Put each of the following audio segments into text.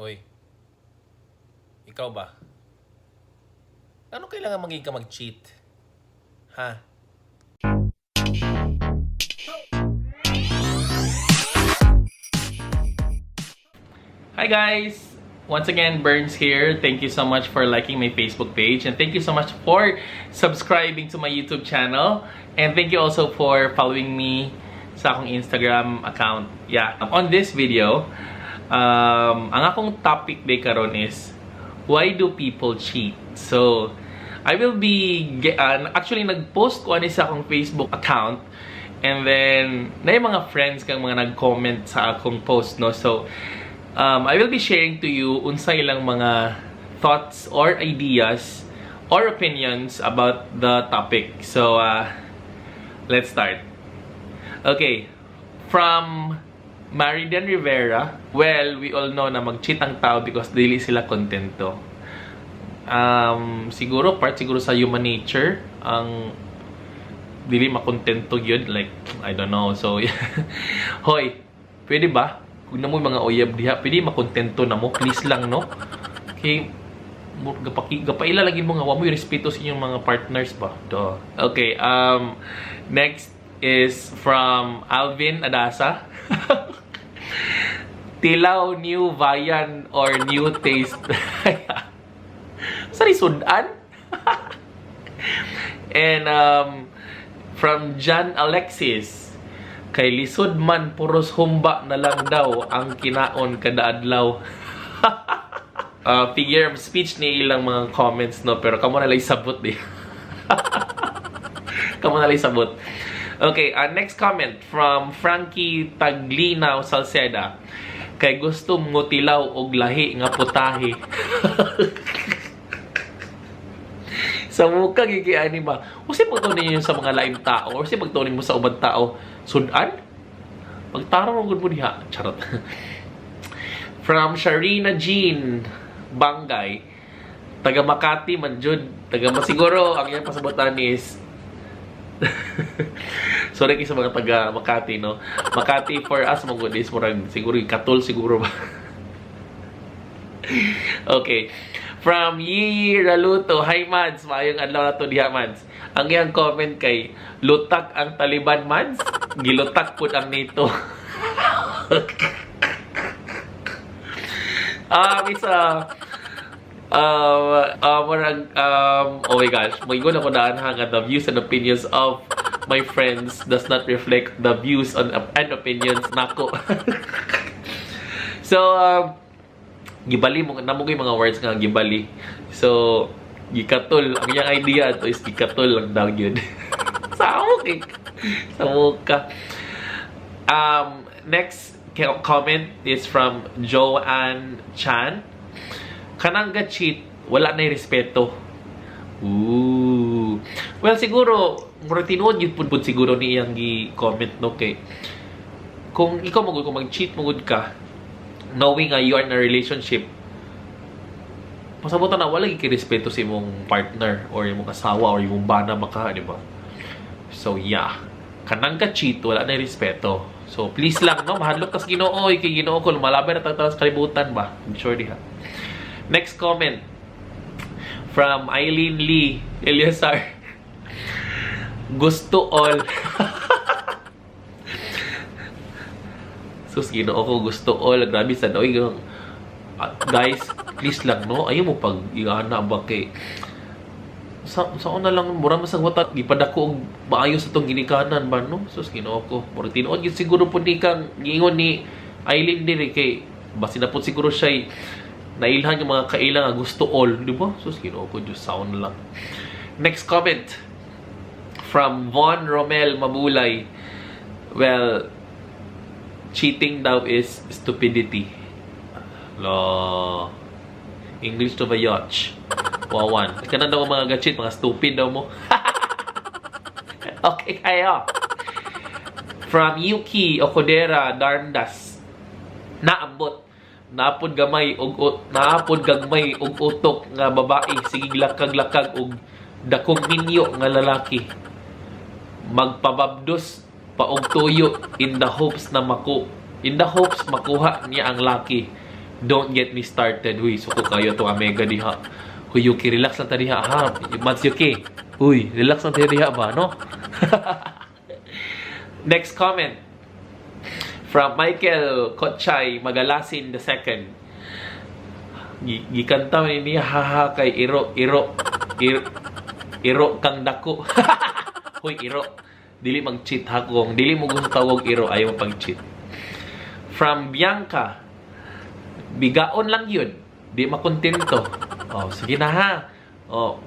Hoy. Ikaw ba? Ano kailangan maging ka mag-cheat? Ha? Hi guys! Once again, Burns here. Thank you so much for liking my Facebook page and thank you so much for subscribing to my YouTube channel. And thank you also for following me sa akong Instagram account. Yeah. On this video, ang akong topic day karon is why do people cheat? So, I will be actually nag-post ko ani sa akong Facebook account and then na yung mga friends kang mga nag-comment sa akong post, no. So, I will be sharing to you unsa ilang mga thoughts or ideas or opinions about the topic. So, let's start. Okay, from Maridan Rivera, well, we all know na mag-cheat ang tao because dili sila kontento. Siguro, part siguro sa human nature, ang dili makontento yun. Like, I don't know. So, hoy, pwede ba? Kung na mo mga uyab diha, pwede makontento na mo. Please lang, no? Okay, gapaila lagi mo nga, wa mo respeto sa inyong mga partners ba? Duh. Okay, next is from Alvin Adasa. Tilaw new viand or new taste. Sorry, sudan? And from John Alexis, kay lisod man puros humba na lang daw ang kinaon kada adlaw. Figure of speech ni ilang mga comments, no, pero kamo na lang sabot di. Kamo na lang sabot. Okay, next comment from Frankie Taglinaw Salceda. Kay gusto mo tilaw og lahi nga putahe. Sa muka gigiani ba? O si pagtuon ninyo sa mga laing tao or si pagtuon mo sa ubang tao, sudan? Pagtarong mo gud mo diha. Charot. From Sharina Jean Bangay, taga Makati man jud. Taga siguro ang iyang pasabutan is sorry kay sa mga taga Makati, no. Makati for us mo gud is murag siguro katol siguro ba. Okay. From Yiyi Raluto, hi Mads, maayong adlaw na to diha Mads. Ang iyang comment kay lutak ang Taliban Mads, gilutak pud ang NATO. It's a murag, oh my gosh, moingon ako daan ha nga the views and opinions of my friends does not reflect the views on and opinions nako. So, gibali mo namo kay mga words nga gibali. So, gikatol ang iyang idea to is gikatol lang daw yun. Sa kay sa ka. Next comment is from Joanne Chan. Kanang ga-cheat, wala na respeto. Ooh. Well, siguro, murag tinuod yun pud siguro ni iyang gi-comment, no, kay kung ikaw magud kung mag-cheat magud ka, knowing nga you are in a relationship, pasabutan na wala gyud kay respeto sa imong partner or imong asawa or imong bana maka, di ba? So yeah, kanang ka-cheat, wala na respeto. So please lang, no, mahadlok kas Ginoo, kay Ginoo ko lumalabay na tagtalas kalibutan ba. I'm sure diha. Next comment from Eileen Lee Eliasar. Gusto all. Sus, Ginoo ko, gusto all. Grabe sa oy, guys, please lang, no? Ayaw mo pag iana ba kay sa una lang mura man sa wata gipadako og maayo sa tong ginikanan ba, no? Sus, Ginoo ko. Murag tinuod gyud siguro pud ni kang giingon ni Eileen diri kay basin na pud siguro siya nailhan yung mga kaila nga gusto all, di ba? Sus, Ginoo ko, Diyos, sound lang. Next comment from Von Romel Mabulay. Well, cheating daw is stupidity. Lo. English to the yacht. Wawan. Kanan daw ang mga ga-cheat, mga stupid daw mo. Okay, kayo. From Yuki Okodera Darndas. Naambot. Naapod gamay og naapod gagmay og utok nga babae sige lakag-lakag og dakong minyo nga lalaki. Magpababdos pa og tuyo in the hopes na maku in the hopes makuha niya ang laki. Don't get me started. Uy, suko kaayo tong amiga diha. Huy, Yuki, relax lang ta diha, ha? Mads Yuki. Uy, relax lang ta diha ba, no? Next comment. From Michael Kotchay Magalasin the second. Gikanta ni niya, haha, kay iro iro iro, iro kang dako. Hoy, iro. Dili mag-cheat ha. Kung dili mo gusto tawag iro, ayaw mo pag-cheat. From Bianca. Bigaon lang yun. Di makontento. Oh, sige na ha. Oh,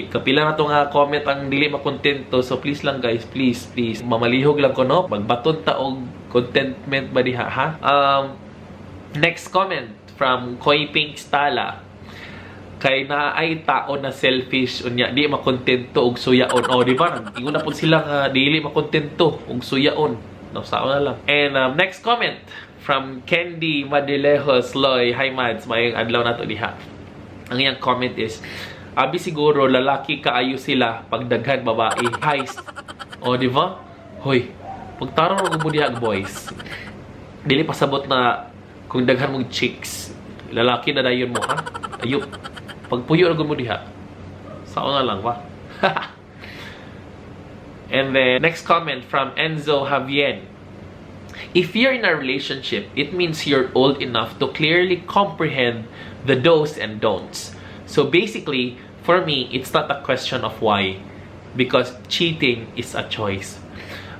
kapila na to nga comment ang dili makontento. So please lang guys, please, please. Mamalihog lang ko, no. Magbaton ta og contentment ba diha ha? Next comment from Koi Pink Stala. Kay naay tao na selfish unya di makontento og suyaon. Oh, di ba? Ingon na pud sila nga dili makontento og suyaon. No, sao na lang. And next comment from Candy Madilejos Loy. Hi Mads, maayong adlaw nato diha. Ang iyang comment is, abi siguro lalaki kaayo sila pag daghan babae. Heist. Oh, di ba? Hoy, pagtarong mo diha, boys. Dili pasabot na kung daghan mong chicks, lalaki na dayon mo ha. Ayop. Pagpuyo na mo diha. Sao na lang ba? And then, next comment from Enzo Javien. If you're in a relationship, it means you're old enough to clearly comprehend the do's and don'ts. So basically, for me, it's not a question of why. Because cheating is a choice.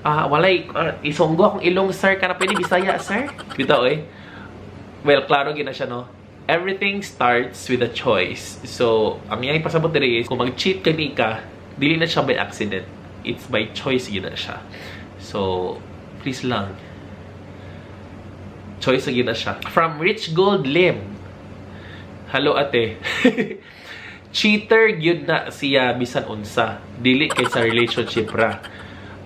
Ah, walay, isonggo akong ilong, sir. Kana pwede Bisaya, sir? Bitaw, eh. Well, klaro gina siya, no? Everything starts with a choice. So, ang iyang ipasabot diri is, kung mag-cheat ka ni ka, dili na siya by accident. It's by choice gina siya. So, please lang. Choice na gina siya. From Rich Gold Lim. Hello, ate. Cheater gyud na siya bisan unsa. Dili kay sa relationship ra.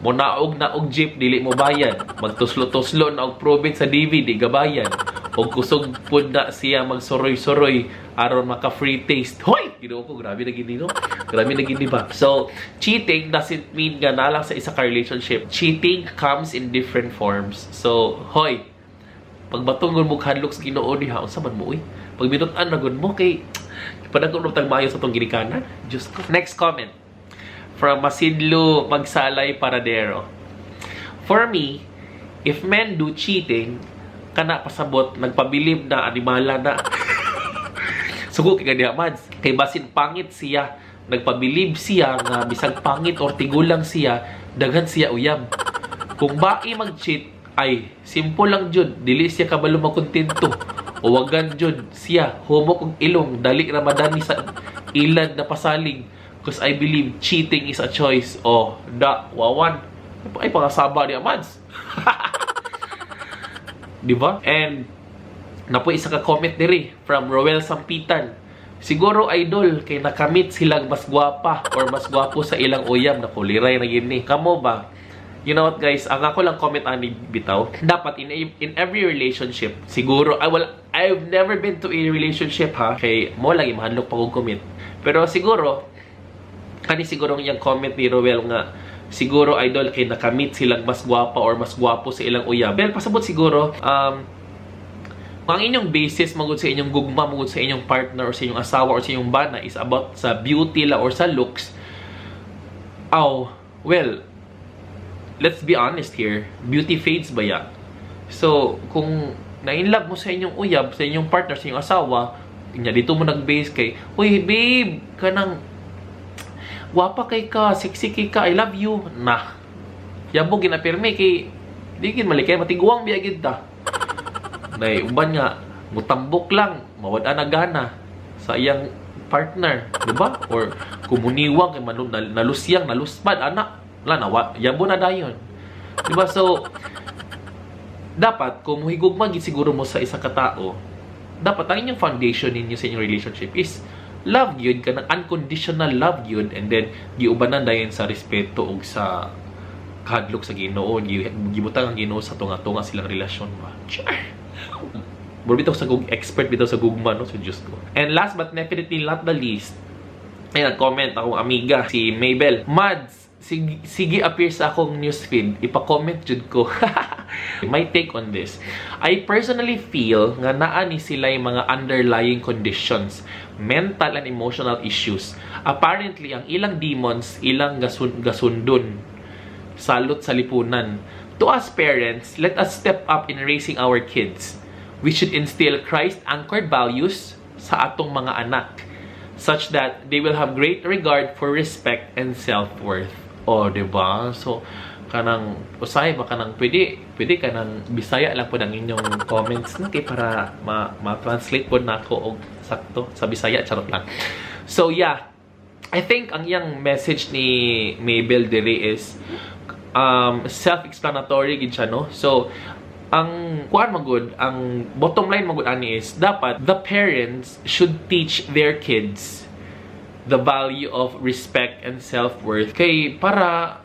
Monaog na og jeep, dili mo bayad. Magtuslo-tuslo na og province sa DV, di gabayan. Og kusog pud na siya magsuroy-suroy aron maka free taste. Hoy! Ginoo ko, grabe na gini, no? Grabe na gini ba? So, cheating doesn't mean nga na lang sa isa ka relationship. Cheating comes in different forms. So, hoy, pagbatong mo hadlok sa Ginoo diha, unsa man mo uy? Pag minut-an na gud mo kay padagko tag maayo sa tong ginikanan. Diyos ko. Next comment from Masidlo Magsalay Paradero. For me, if men do cheating, kana pasabot nagpabilib na animala na. Sugo kay diha, Mads. Kay basin pangit siya, nagpabilib siya nga bisag pangit or tigulang siya, daghan siya uyab. Kung bae mag-cheat, ay simple lang jud, dili siya kabalo makontento. Uwagan jud siya, humok og ilong, dali ra madani sa ilad na pasalig. 'Cause I believe cheating is a choice. Oh, da, wawan. Ay, pangasaba diha, Mads. Di ba? And napo isa ka comment diri from Roel Sampitan. Siguro, idol, kay nakamit silang mas gwapa or mas gwapo sa ilang uyab na kuliray na gini. Kamo ba? You know what, guys, ang ako lang comment ani bitaw, dapat in every relationship, siguro, I well, I've never been to a relationship ha, kay mo lang mahadlok pa kog commit. Pero siguro, kani siguro ang iyang comment ni Roel nga siguro, idol, kay nakamit silang mas gwapa or mas gwapo sa ilang uyab. Well, pasabot siguro, ang inyong basis magud sa inyong gugma magud sa inyong partner or sa inyong asawa or sa inyong bana is about sa beauty la or sa looks. Aw, well, let's be honest here, beauty fades ba ya? So, kung na-inlove mo sa inyong uyab, sa inyong partner, sa inyong asawa, nya dito mo nag-base kay, "Uy, babe, kanang gwapa kay ka, sexy kay ka, I love you." Nah. Yabog ginapirme kay di gid malikay, matiguang biya gid ta. Nay uban nga mutambok lang, mawad na gana sa iyang partner, di ba? Or kumuniwang kay nalusyang, naluspad ana, wala na yabo na dayon. Di ba? So dapat kung muhigugma gid siguro mo sa isa ka tao, dapat ang inyong foundation ninyo sa inyong relationship is love gyud, kanang unconditional love gyud, and then giubanan dayon sa respeto ug sa kahadlok sa Ginoo, gibutang ang Ginoo sa tunga-tunga silang relasyon ba. Char. Mura bitaw sa expert bitaw sa gugma, no, sa Diyos ko. And last but definitely not the least, ay nag-comment akong amiga si Mabel. Mads, Sige, sige appear sa akong newsfeed, ipa-comment jud ko. My take on this. I personally feel nga naa ni sila yung mga underlying conditions, mental and emotional issues. Apparently, ang ilang demons, ilang gasundon, salot sa lipunan. To us parents, let us step up in raising our kids. We should instill Christ-anchored values sa atong mga anak such that they will have great regard for respect and self-worth. O, di ba? So, kanang usahay ba kanang pwede kanang Bisaya lang po ang inyong comments, no, kay para ma ma-translate po nako og sakto sa Bisaya. Charot lang. So yeah, I think ang iyang message ni Mabel diri is self-explanatory gid siya, no? So ang kuan magud, ang bottom line magud ani is dapat the parents should teach their kids the value of respect and self-worth kay para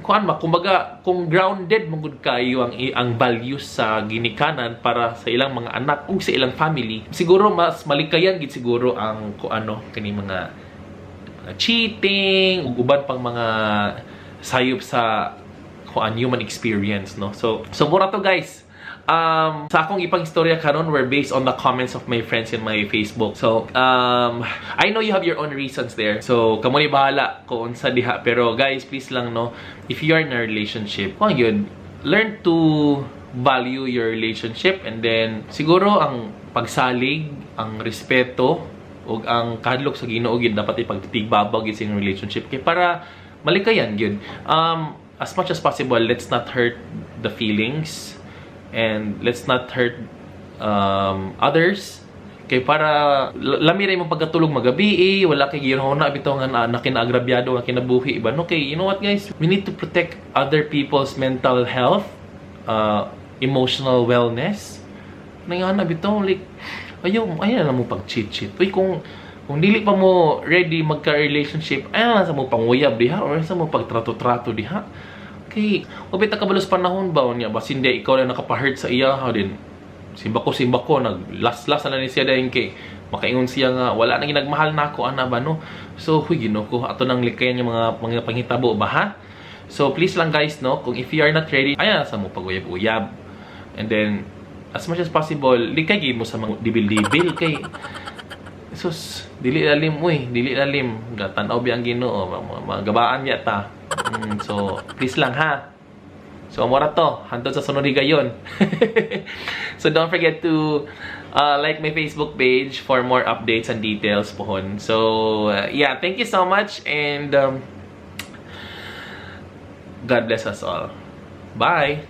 kuan ba, kumbaga kung grounded magud kayo ang values sa ginikanan para sa ilang mga anak ug sa ilang family, siguro mas malikayan gid siguro ang kung ano kani mga cheating ug uban pang mga sayop sa kuan human experience, no? So mura to, guys. Sa akong ipang istorya karon were based on the comments of my friends in my Facebook. So, I know you have your own reasons there. So, kamo ni bahala kung unsa diha. Pero guys, please lang, no, if you are in a relationship, kung yun, learn to value your relationship and then siguro ang pagsalig, ang respeto, ug ang kahadlok sa Ginoo gid dapat ipagtigbabag gid sa inyong relationship kay para malikayan gyud. As much as possible, let's not hurt the feelings and let's not hurt others kay para lami ra imong pagkatulog magabi eh, wala kay gihuna bitaw nga na kinaagrabyado nga kinabuhi ba, no? Kay you know what, guys, we need to protect other people's mental health, emotional wellness. Nangana bitaw, like ayaw ayaw na mo pag cheat cheat. Uy, kung dili pa mo ready magka-relationship, ayaw na sa mo panguyab diha or sa mo pagtrato-trato diha. Kay wa ta kabalo sa panahon ba niya, basin di ikaw lang nakapa-hurt sa iya ha din. Simbako nag last last na ni siya dayon kay makaingon siya nga wala na ginagmahal nako ana ba, no? So huy, Ginoo ko, ato nang likayan yung mga panghitabo ba, ha? So please lang, guys, no, kung if you are not ready, ayaw na sa mo paguyab-uyab. And then as much as possible, likay gid mo sa mga dibil-dibil kay sus, dili lalim uy, dili lalim. Gatanaw bi ang Ginoo, magabaan ya ta. So please lang, ha. So mora to, hantod sa sunod higayon. So don't forget to like my Facebook page for more updates and details pohon. So yeah, thank you so much and God bless us all. Bye.